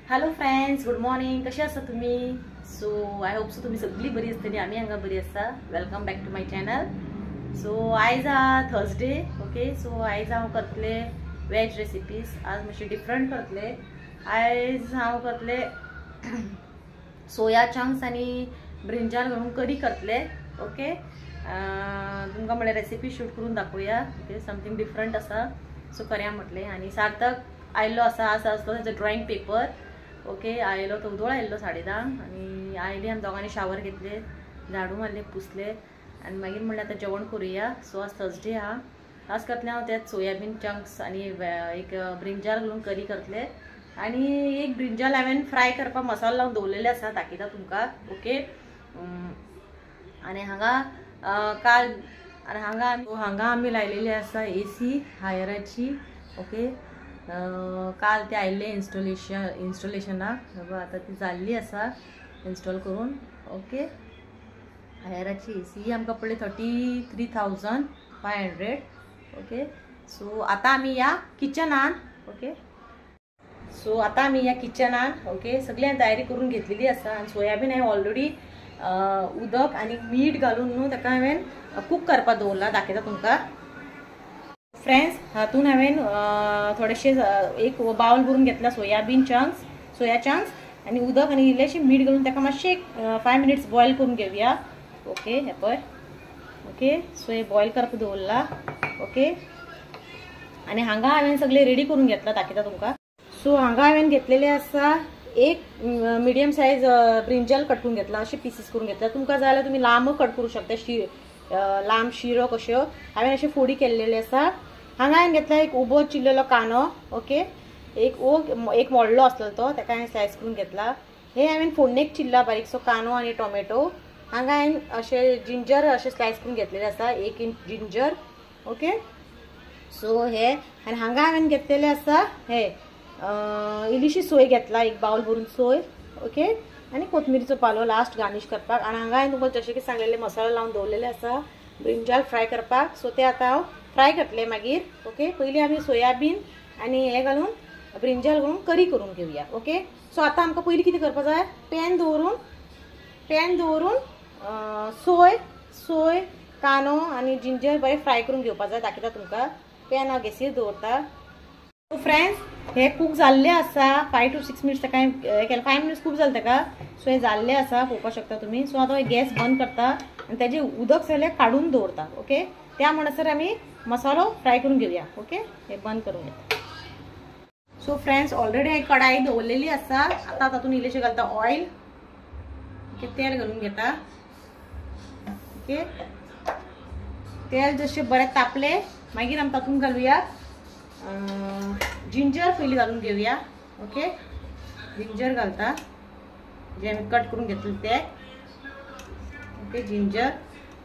Hello friends, good morning. कशे आसा तुमी? सो I hope so तुमी सगळी बरी आसतली, आमी हांगा बरी आसा। Welcome back to my channel. So आयज आहा थर्सडे, ओके। सो आयज हांव करतले वेज रेसिपीज। आज मातशें डिफरंट करतले। आयज हांव करतले सोया चंक्स आनी ब्रिंजाल घालून करी करतले, ओके। तुमकां म्हळ्यार रेसिपी शूट करून दाखोवया, ओके। समथींग डिफरंट आसा, सो करया म्हटलें। आनी सार्थक आयिल्लो आसा, आज आसलो ताचो ड्रॉइंग पेपर, ओके। आयलो तो उदोळ आयिल्लो 10:30 आनी आयली आमी दोगांनी शावर घेतले, झाडू मारले, पुसले आनी मागीर म्हणलें आतां जेवण करुया। सो आज थर्सडे आहा, आज करतले हांव त्यात सोयाबीन चंक्स आनी एक ब्रिंजाल घालून करी करतले। आनी एक ब्रिंजाल हांवें फ्राय करपाक मसालो लावन दवरलेले आसा, दाखयता तुमकां, ओके। आनी हांगा काल आनी हांगा हांगा आमी लायलेली आसा एसी हायराची, ओके। काल ते आयिल्ले इन्स्टॉलेशनाक, आतां ती जाल्ली आसा इन्स्टॉल करून, ओके। हायराची एसी आमकां पडली 33,500, ओके। सो आतां आमी ह्या किचनान, ओके। सो आतां आमी ह्या किचनान, ओके, सगळ्यान तयारी करून घेतलेली आसा। आनी सोयाबीन हांवें ऑलरेडी उदक आनी मीठ घालून न्हू ताका हांवें कूक करपाक दवरला, दाखयता तुमकां फ्रेंड्स। हातून हांवें थोडेशे एक बावल भरून घेतला सोयाबीन चंक्स, सोया चंक्स आनी उदक आनी इल्लेशें मीठ घालून ताका मातशें 5 मिनट्स बॉयल करून घेवया, ओके। हें पळय, ओके। सो हे बॉयल करपाक दवरला, ओके। आनी हांगा हांवें सगळें रेडी करून घेतला, दाखयता तुमकां। सो हांगा हांवें घेतलेले आसा एक मिडियम सायज ब्रिंजाल कट करून घेतला, अशे पिसीस करून घेतला। तुमकां जाय जाल्यार तुमी लांब कट करूं शकता, लांब शिरो कश्यो हांवें अशे फोडी केल्लेले आसा। हांगा हांवें घेतला एक उबो चिरलेलो कांदो, ओके। एक व्हडलो आसलो तो, ताका हांवें स्लायस करून घेतला। हे हांवें फोडणेक चिरला बारीकसो कांदो आनी टोमॅटो। हांगा हांवें अशे जिंजर अशे स्लायस करून घेतलेले आसा, 1 इंच जिंजर, ओके। सो हे आनी हांगा हांवें घेतलेले आसा हे इल्लीशी सोय घेतला, एक बावल भरून सोय, ओके। आनी कोथमिरीचो पालो लास्ट गार्निश करपाक। आनी हांगा हांवें तुमकां जशें की सांगलेले मसालो लावन दवरलेले आसा ब्रिंजाल फ्राय करपाक। सो ते आतां हांव फ्राय करतले मागीर, ओके। पयलीं आमी सोयाबीन आनी हे घालून ब्रिंजाल घालून करी करून घेवया, ओके। सो आतां आमकां पयलीं कितें करपाक जाय, पॅन दवरून सोय कांदो आनी जिंजर बरें फ्राय करून घेवपाक जाय, दाखयता तुमकां। पॅन हांव गॅसीर दवरता। सो फ्रेंड्स, हे कूक जाल्ले आसा, 5 to 6 minutes ताका केलें, 5 मिनट्स कूक जालें ताका। सो हे जाल्ले आसा, पळोवपाक शकता तुमी। सो आतां गॅस बंद करता आनी ताजें उदक सगळें काडून दवरता, ओके। त्या म्हणसर आमी मसालो फ्राय करून घेवया, ओके। हे बंद करून घेता। सो फ्रेंड्स, ऑलरेडी हांवें कढाई दवरलेली आसा। आतां तातूंत इल्लेशें घालता ऑयल, ओके। तेल घालून घेता, ओके। तेल जशें बरें तापलें मागीर आमी तातूंत घालुया जिंजर, पयलीं घालून घेवया, ओके। जिंजर घालता जे आमी कट करून घेतले ते, ओके, जिंजर।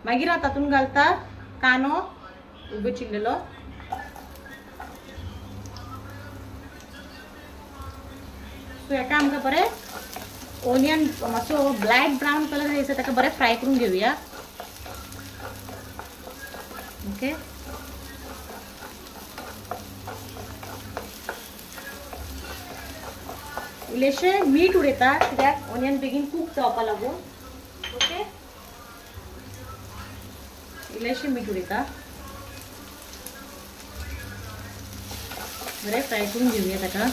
मागीर हांव तातूंत घालता कांदो उबो चिरलेलो, सो हेका आमकां बरें ओनियन मातसो ब्लॅक ब्रावन कलर जायसर ताका बरें फ्राय करून घेवया, ओके। इल्लेशें मीठ उडयता कित्याक ओनियन बेगीन कूक जावपा लागून, ओके। इल्लेशें मीठ उडयता, बरें फ्राय करून घेवया ताका।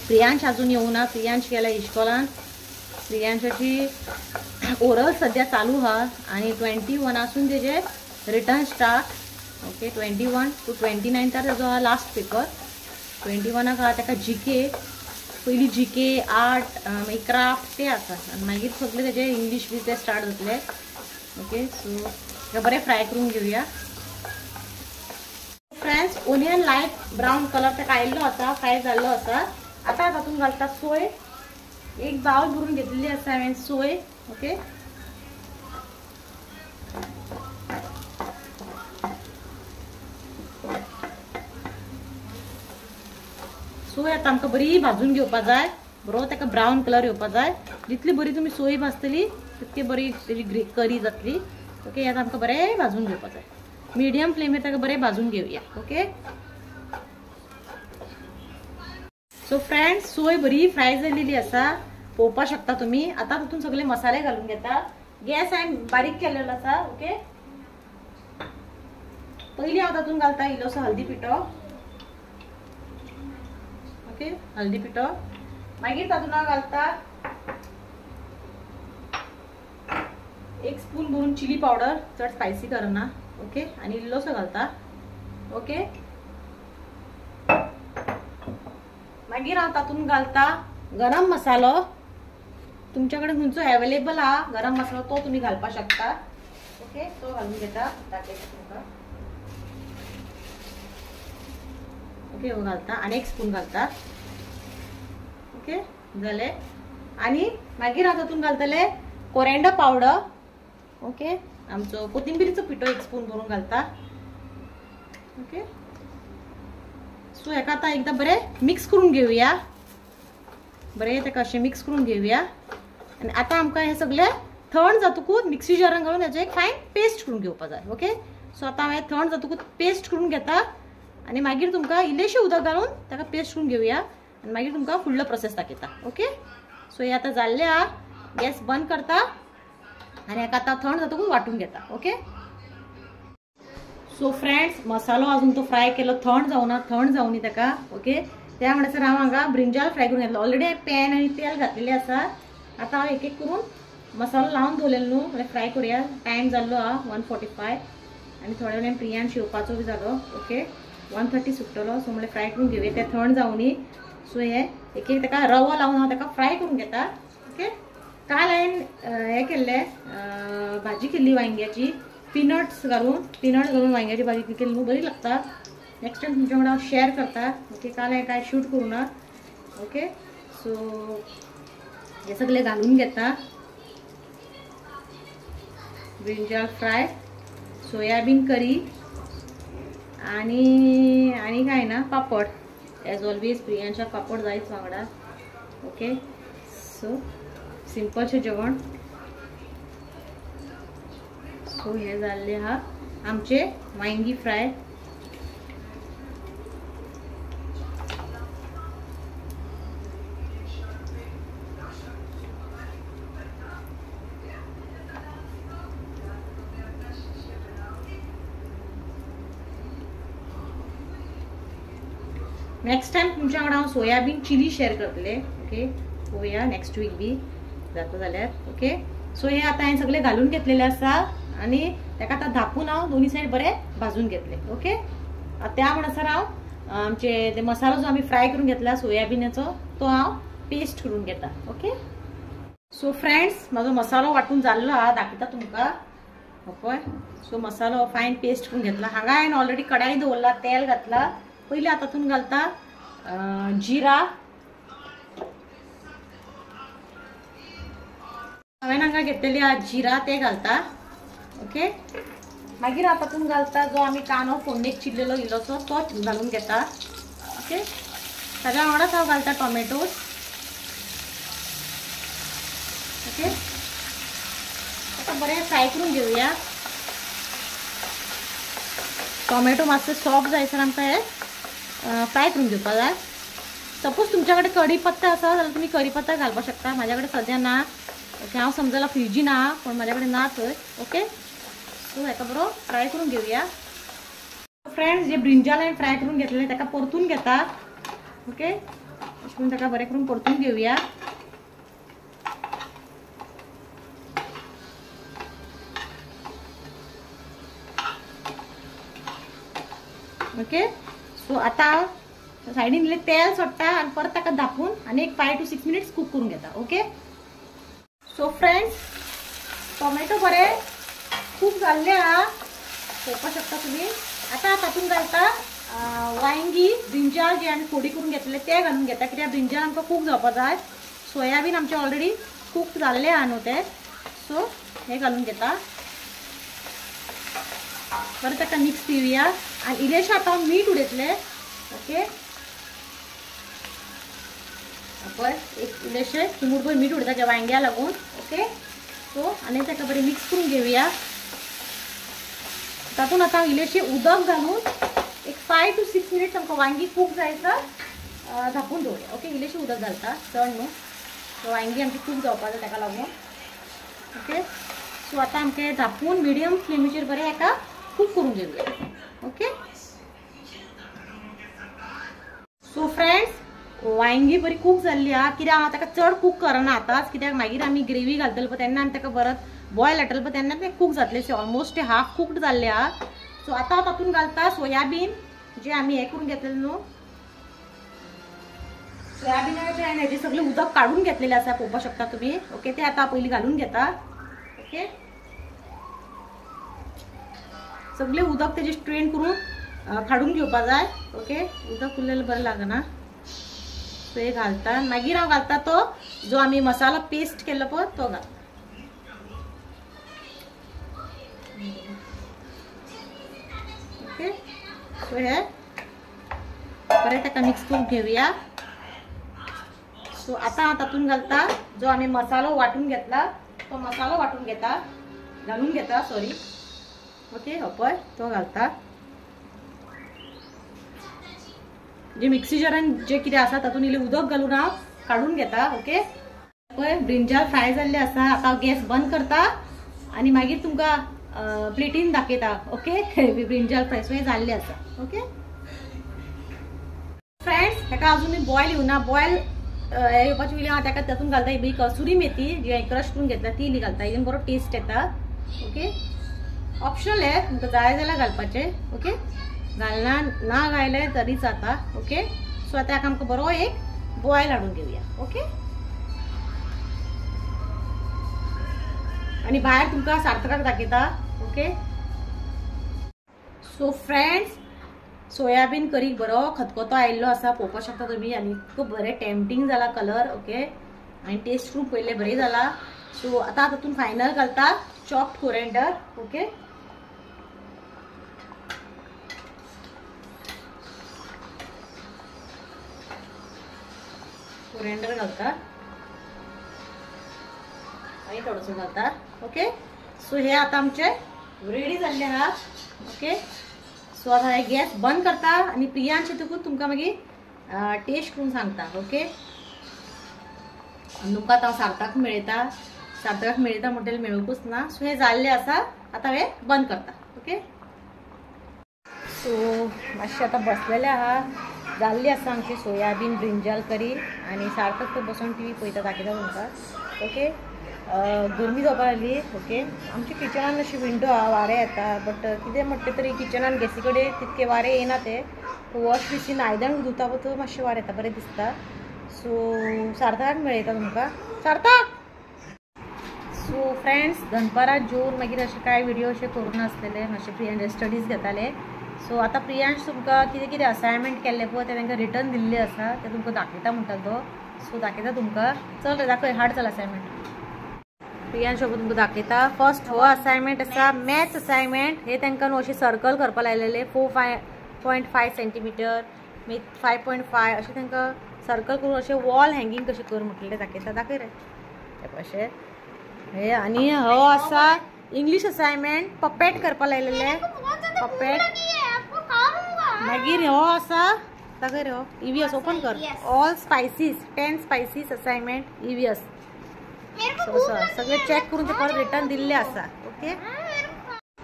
प्रियांश अजून येवना, प्रियांश गेला इश्कोलान। प्रियांशाची ओरल सद्या चालू आहा आनी 21 तेजे रिटर्न स्टार्ट, ओके। 21 to 29 ताजो आहा लास्ट पेपर। 21 आहा ताका जीके, पयलीं जीके, आर्ट, मागीर क्राफ्ट ते आसा आनी मागीर सगळे तेजे इंग्लीश बी ते स्टार्ट जातले, ओके। सो ताका बरें फ्राय करून घेवया। Friends, onion light brown colour ताका आयिल्लो आसा, फ्राय जाल्लो आसा। आतां तातूंत घालता सोय, एक बावल भरून घेतलेली आसा हांवें सोय, ओके। सोय आतां आमकां बरी भाजून घेवपा जाय, बरो ताका ब्रावन कलर येवपा जाय। जितली बरी तुमी सोय भाजतली तितकी बरी तेजी करी जातली, ओके। आतां आमकां बरें भाजून घेवपा जाय, मिडियम फ्लेमीर ताका बरें भाजून घेवया, ओके। सो फ्रेंड्स सोय बरी फ्राय जाल्लेली आसा, पळोवपाक शकता तुमी। आतां तातूंत सगळे मसाले घालून घेता। गॅस हांवें बारीक केलेलो आसा। ओके, पयलीं हांव तातूंत घालता इल्लोसो हळदी पिठो। ओके, हळदी पिठो, मागीर तातूंत हांव घालता 1 स्पून भरून चिली पावडर, चड स्पायसी करना। ओके, आनी इल्लोसो घालता। ओके, मागीर हांव तातूंत घालता गरम मसालो। तुमच्या कडेन खंयचो अवेलेबल आहा गरम मसालो तो तुमी घालपाक शकता। ओके, तो घालून घेता, दाखयता तुमकां। ओके, हो घालता आनी 1 स्पून घालता। ओके, जालें। आनी मागीर हांव तातूंत घालतलें कोरिएंडर पावडर। ओके, आमचो कोथिंबिरीचो पिठो 1 स्पून भरून घालता। ओके, सो हेका आतां एकदां बरें मिक्स करून घेवया, बरें ताका अशें मिक्स करून घेवया। आनी आतां आमकां हें सगळें थंड जातकूच मिक्सी जारान घालून हेचो एक फायन पेस्ट करून घेवपा जाय। ओके, सो आतां हांव हें थंड जातकूच पेस्ट करून घेता आनी मागीर तुमकां इल्लेशें उदक घालून ताका पेस्ट करून घेवया आनी मागीर तुमकां फुडलो प्रोसेस दाखयता। ओके, सो हें आतां जाल्लें आहा, गॅस बंद करता आनी हेका आतां थंड जातकूच वांटून घेता। ओके, सो फ्रेंड्स मसालो अजून तो फ्राय केलो थंड जावना, थंड जावनी ताका। ओके, त्या म्हणसर हांव हांगा ब्रिंजाल फ्राय करून घेतलो। ऑलरेडी हांवें पॅन आनी तेल घातलेलें आसा। आतां हांव एक एक करून मसालो लावन दवरलेलो न्हू, म्हळ्यार फ्राय करुया। टायम जाल्लो आहा 1:45 आनी थोड्या वेळान प्रियान शिवपाचो बी जालो। ओके, 1:30 सुट्टलो, सो म्हळ्यार फ्राय करून घेवया, तें थंड जावनी। सो हे एक एक ताका रवो लावन हांव ताका फ्राय करून घेता। ओके, काल हांवें हें केल्लें, भाजी केल्ली वांयग्याची, पिनट्स घालून, पिनट घालून वांयग्याची भाजी केली न्हू, बरी लागता। नेक्स्ट टायम तुमच्या वांगडा हांव शेअर करता। ओके, काल हांवें कांय शूट करूं ना। ओके, सो हे सगळे घालून घेता, ब्रिंजाल फ्राय, सोयाबीन करी आनी आनी काय ना पापड। एज ऑलवेज प्रियांशा पापड जायच वांगडा। ओके, सो सिंपलशें जेवण। सो हे जाल्ले आहा आमचे वांयगी फ्राय। नेक्स्ट टायम तुमच्या वांगडा हांव सोयाबीन चिली शेअर करतले। ओके, पळोवया नेक्स्ट वीक बी जाता जाल्यार। ओके, सो हे आतां हांवें सगळें घालून घेतलेलें आसा आनी ताका आतां धापून हांव दोनी सायड बरें भाजून घेतलें। ओके, त्या म्हणसर हांव आमचे ते मसालो जो आमी फ्राय करून घेतला सोयाबिनाचो तो हांव पेस्ट करून घेता। ओके, सो फ्रेंड्स म्हाजो मसालो वांटून जाल्लो आहा, दाखयता तुमकां। पळय, सो मसालो फायन पेस्ट करून घेतला। हांगा हांवें ऑलरेडी कडाई दवरला, तेल घातला। पयलीं आतां तातूंत घालता जिरा, हांवें हांगा घेतलेली आहा जिरा, ते घालता। ओके, मागीर हांव तातूंत घालता जो आमी कांदो फोडणेक चिरलेलो इल्लोसो तो घालून घेता। ओके, ताज्या वांगडाच हांव घालता टोमॅटोज। ओके, आतां बरें फ्राय करून घेवया। टोमॅटो मातशें सॉफ्ट जायसर आमकां हें फ्राय करून घेवपाक जाय। सपोज तुमच्या कडेन कडी पत्ता आसा जाल्यार तुमी कडी पत्ता घालपाक शकता, म्हाज्या कडेन सद्या ना। ओके, हांव समजला फ्रिजी ना, पूण म्हाज्या कडेन ना थंय। ओके, सो हेका बरो फ्राय करून घेवया। फ्रेंड्स जे ब्रिंजाल हांवें फ्राय करून घेतलेले ताका परतून घेता। ओके, अशें करून ताका बरें करून परतून घेवया। ओके, सो आतां सायडीन इल्लें तेल सोडटा आनी परत ताका धापून आनी एक 5 to 6 minutes cook करून घेता। ओके, सो फ्रेंड्स टोमॅटो बरे खूब जाल्ले आहा, पळोवपाक शकता तुमी। आतां तातूंत घालता वांयगी, ब्रिंजाल जे आमी फोडी करून घेतले ते घालून घेता, कित्याक ब्रिंजाल आमकां कूक जावपाक जाय। सोयाबीन आमचे ऑलरेडी कूक जाल्ले आहा न्हू ते, सो हे घालून घेता। बरें ताका मिक्स दिवया आनी इल्लेशें आतां हांव मीठ उडयतलें। ओके, पळय एक इल्लेशें चिमूटभर मीठ उडयता त्या वांयग्या लागून। ओके, सो आनी ताका बरें मिक्स करून घेवया। तातूंत आतां इल्लेशें उदक घालून एक 5 to 6 minutes आमकां वांयगी कूक जायसर धापून दवरया. ओके, इल्लेशें उदक घालता, चड न्हू. सो वांयगी आमची कूक जावपा जाय ताका लागून. ओके, सो आतां आमचें धापून मिडियम फ्लेमीचेर बरें हेका कूक करून घेवया. ओके, सो फ्रेंड्स वांयगी बरी कूक जाल्ली आहा. कित्याक हांव ताका चड कूक करना आतांच, कित्याक मागीर आमी ग्रेवी घालतले पळय तेन्ना आमी ताका परत बॉयल हाडटले पळय तेन्ना तें कूक जातलें. सो ऑलमोस्ट हाफ कुक्ड जाल्लें आहा. सो आतां हांव तातूंत घालता सोयाबीन जे आमी हें करून घेतलें न्हू, सोयाबिनाचें हांवें हेजें सगळें उदक काडून घेतलेलें आसा, पळोवपाक शकता तुमी. ओके, तें आतां पयलीं घालून घेता. ओके, सगळें उदक तेजें स्ट्रेन करून काडून घेवपा जाय. ओके, उदक उरलेलें बरें लागना. सो हे घालता, मागीर हांव घालता तो जो आमी मसालो पेस्ट केल्लो पळय तो घालता. ओके, सो हे बरें ताका मिक्स करून घेवया. सो आतां हांव तातूंत घालता जो आमी मसालो वांटून घेतला तो मसालो वांटून घेता, घालून घेता सॉरी. ओके, हो पळय तो घालता. जे मिक्सी जारान जे कितें आसा तातूंत इल्लें उदक घालून हांव काडून घेता. ओके, पळय ब्रिंजाल फ्राय जाल्लें आसा. आतां हांव गॅस बंद करता आनी मागीर तुमकां प्लेटीन दाखयता. ओके, ब्रिंजाल फ्राय सो हें जाल्लें आसा. ओके फ्रेंड्स, हेका अजून बॉयल येवना. बॉयल येवपाचे पयलीं हांव ताका तातूंत घालता इल्ली कसुरी मेथी जी हांवें क्रश करून घेतला ती इल्ली घालता, हितून बरो टेस्ट येता. ओके, ऑप्शनल आहे, तुमकां जाय जाल्यार घालपाचें. ओके, घालना ना घायलें तरी जाता. ओके, सो आतां हाका आमकां बरो एक बॉयल हाडून घेवया. ओके, आनी भायर तुमकां सार्थकाक दाखयता. ओके, सो फ्रेंड्स सोयाबीन करी बरो खतखतो आयिल्लो आसा, पळोवपाक शकता तुमी. आनी खूब बरें टेम्पटींग जाला कलर. ओके, आनी टेस्ट करून पयलें बरें जाला. सो आतां तातूंत फायनल घालता चॉप्ड कोरिएंडर. ओके, कोरिएंडर घालता आनी थोडोसो घालता. ओके, सो हे आतां आमचें रेडी जाल्लें आहा. ओके, सो आतां हे गॅस बंद करता आनी प्रियांश येतकूच तुमकां मागीर टेस्ट करून सांगता. ओके, आनी तुमकां आतां हांव सार्थक मेळयता, सार्थकाक मेळयता म्हणटलें मेळुंकूच ना. सो हें जाल्लें आसा, आतां हें बंद करता. ओके, सो मातशें आतां बसलेलें आहा, जाल्ली आसा आमची सोयाबीन ब्रिंजाल करी. आनी सार्थक तो बसून टीव्ही पळयता, दाखयता तुमकां. ओके, गरमी जावपाक लागली. ओके, आमच्या किचनान अशी विंडो आहा, वारें येता, बट कितें म्हणटा तरी किचनान गॅसी कडेन तितकें वारें येना. तें वॉश बेसीन आयदन धुता पळय मातशें वारें येता, बरें दिसता. सो सार्थकाक मेळयता तुमकां. सार्थक. सो फ्रेंड्स दनपारां जेवन मागीर अशें कांय व्हिडियो अशें करूं नासलेले, मातशें प्रियांश स्टडीज घेताले. सो आतां प्रियांश तुमकां कितें कितें असायनमेंट केल्लें पळय तें तांकां रिटर्न दिल्लें आसा, तें तुमकां दाखयता म्हणटा तो. सो दाखयता तुमकां, चल रे दाखय, हाड चल असायनमेंट. प्रियांश बाबू तुमकां दाखयता. फर्स्ट हो असायनमेंट आसा मॅथ्स असायनमेंट. हे तांकां न्हू अशें सर्कल करपा लायलेले, 4.5 सेंटीमिटर मागीर 5.5 अशें तांकां सर्कल करून अशें वॉल हँगींग कशें कर म्हटलें दाखयता. दाखय रे अशें हे. आनी हो आसा इंग्लीश असायनमेंट, पपेट करपा लायलेले, पपेट. मागीर हो आसा दाखय रे, हो ईव्हीएस ओपन कर, all spices 10 spices assignment EVS. सगळे चेक करून ते परत रिटर्न दिल्ले आसा. ओके,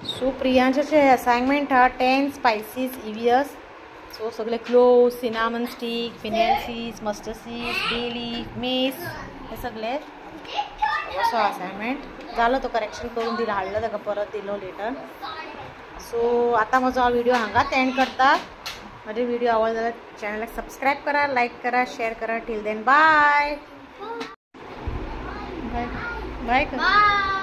सो प्रियांशाचे असायनमेंट हा 10 स्पायसीस ईव्हीएस. सो सगळे clove, cinnamon stick, fennel seeds, mustard seeds, bay leaf, mace, हे सगळे असो असायनमेंट जालो. तो करेक्शन करून दिलो, हाडलो ताका परत दिलो रिटर्न. सो आतां म्हजो हो व्हिडिओ हांगाच एंड करता. म्हजे व्हिडिओ आवडलो जाल्यार चॅनलाक सबस्क्रायब करा, लायक करा, शेअर करा. Till then bye bye bye.